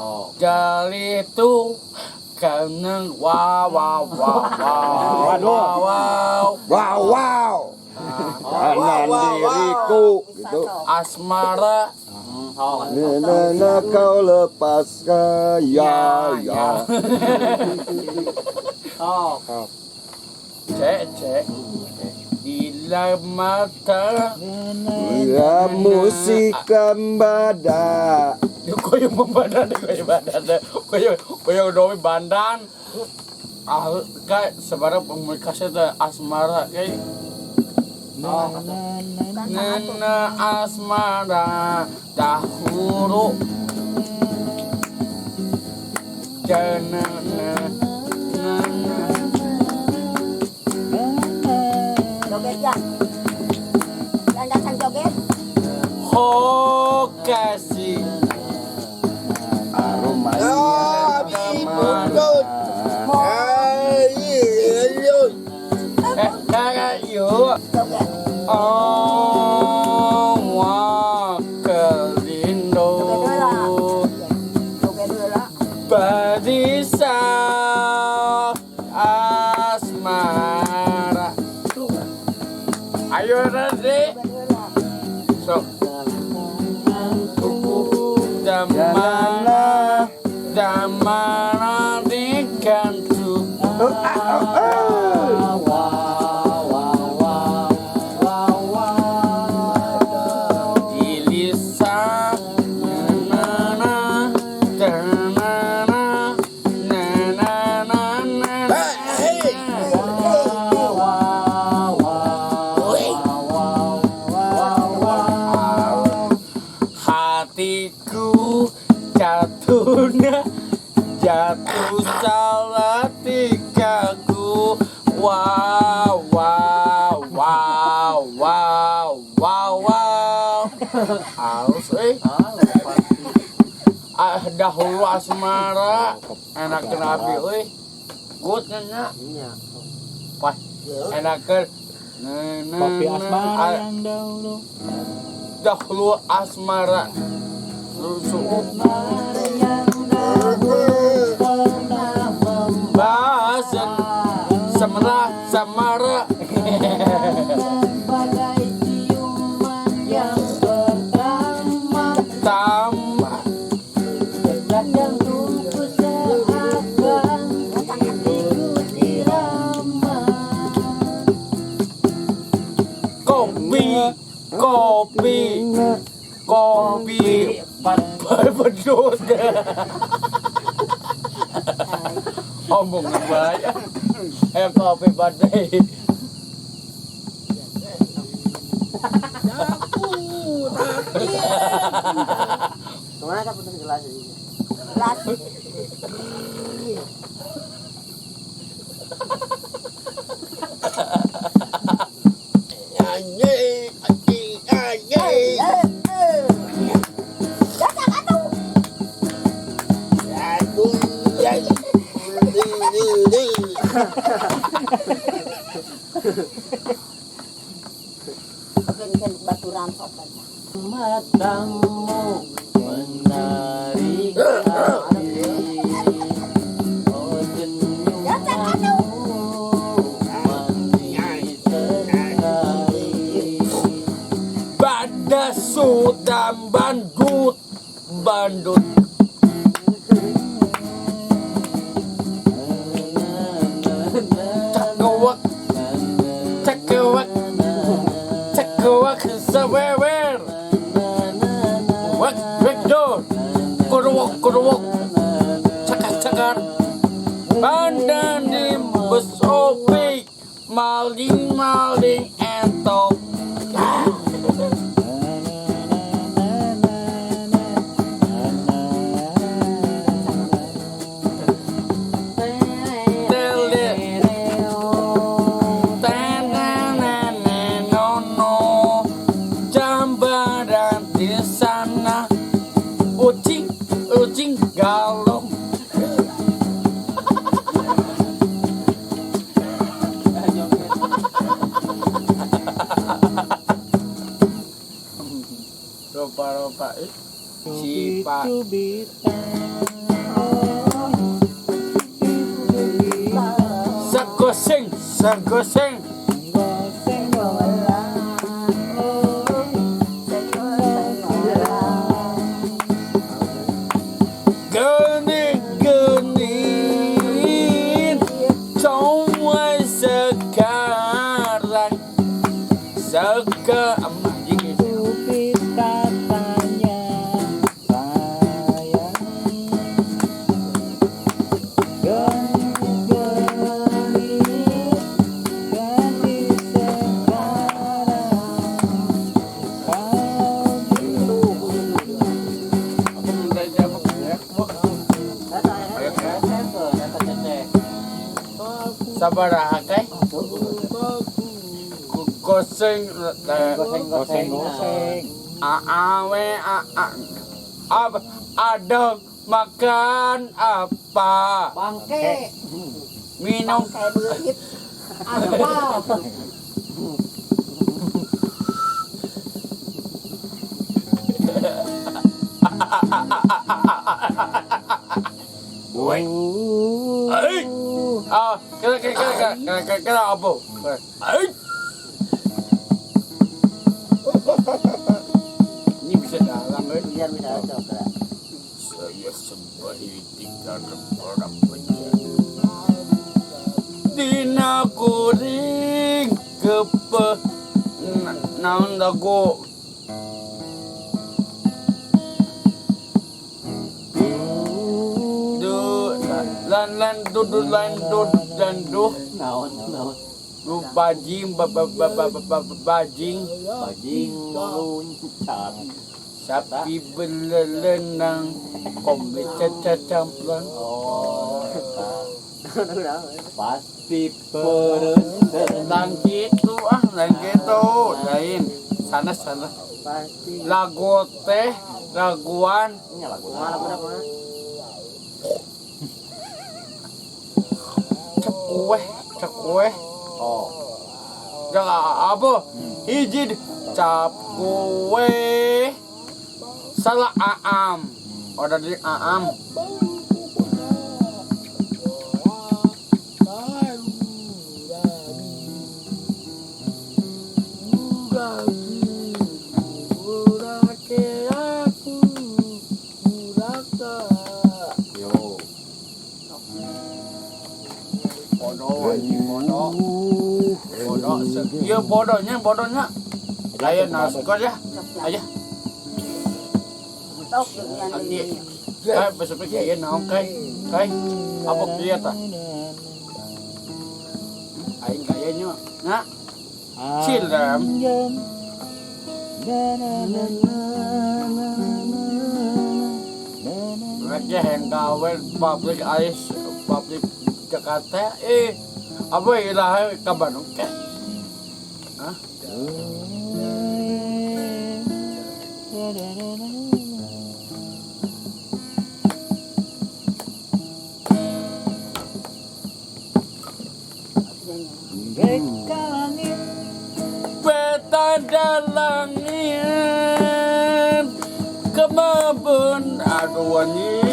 Oh. Jali itu karena wow wow wow wow Waduh. wow. Wow wow. Kanan diriku gitu. Asmara. Oh. Nana kau lepaskan ya ya. Oh. Cek cek bila mata Bila musik kembada. Koyo membadan, koyo badan, koyo koyo domi bandan. Ah, kayak sebarang pemikasnya teh asmara kayak nena asmara dahulu jana na na na. Joget ya. Landasan joget. Oh kasih Aromanya teman. Eh, kakak yuk. Joget. Oh, wah, kelindo. Joget dulu lah. Badisa asmara. Ayo nanti. Joget dulu lah. Sok. Damana, damana di kantu. Di lisan, na na na na na na na na na na. Hatiku jatuhnya jatuh salah tingkahku. Wow wow wow wow wow wow. Halus eh. Ah, dahulu asmara enak nabi euy. Good nya. Iya. Wah, enakeun. Kopi asmara Ah, yang dahulu. dahulu asmara. Lucu. Bahasan samara samara. Bagai ciuman yang pertama. Tambah Detak jantungku seakan ikut irama. Kopi kopi kopi pedut. Omong bae. Eh kopi badai. Kemana tak putus gelas ini? Gelas. Eh, eh. Datang atuh. Oke, kan baturan sok aja. Matamu menarik hati. Oh senyumanmu manis sekali. Bada sudah bandut bandut. Cakewak cakewak cakewak sewewer. Wak wak dor. Kurwok kurwok. Cakar cakar. Bandan di besopik maling maling entok. Tele no jambaran di sana ucing ucing galong. Rupa-rupa ih. Si Pak Sagoseng, sagoseng. Geni-geni sampai sekarang anjing Cubit katanya sayang, genit-genit gadis sekarang kau. Aku minta jawab ya. Sabaraha teh? Goseng Goseng goseng. Aawe a a ada makan apa? Bangke. Minum Kayak beurit. Apa? Woi. Eh. Ah, kena kena kena kena kena apa? Eh. Ini bisa dalam eh. Biar bisa coba. Saya sembari tiga orang penjara. Dina kuring kepe naon dago du lan lan du du lan du dan du Naon naon. du bajing ba ba ba ba ba ba bajing Bajing loncat. Sapi belelenang kombe cacampleng. Oh, pasti peres. Lang gitu ah, lain gitu, lain. Sana sana. Pasti. Lagu teh, laguan. Ini lagu. Kumaha laguna kumaha? Cekue, cekue. Oh. Jangan apa? Hiji cap kue. Salah aam. Ada di aam. Yo. Bodoh anjing bodoh. Bodoh. Iya bodohnya, bodohnya. Ayo naskor ya. Ayo. Tok yang ini. Kai besok kayak naon kai. Kai apa kieu tah? Aing kayaknya. Nah, Silam. Mereka yang gawe pabrik ais, pabrik Jakarta, apa ilah ke Bandung ke? Hah? Mereka langit Petanda langit kemabun aduh anjing.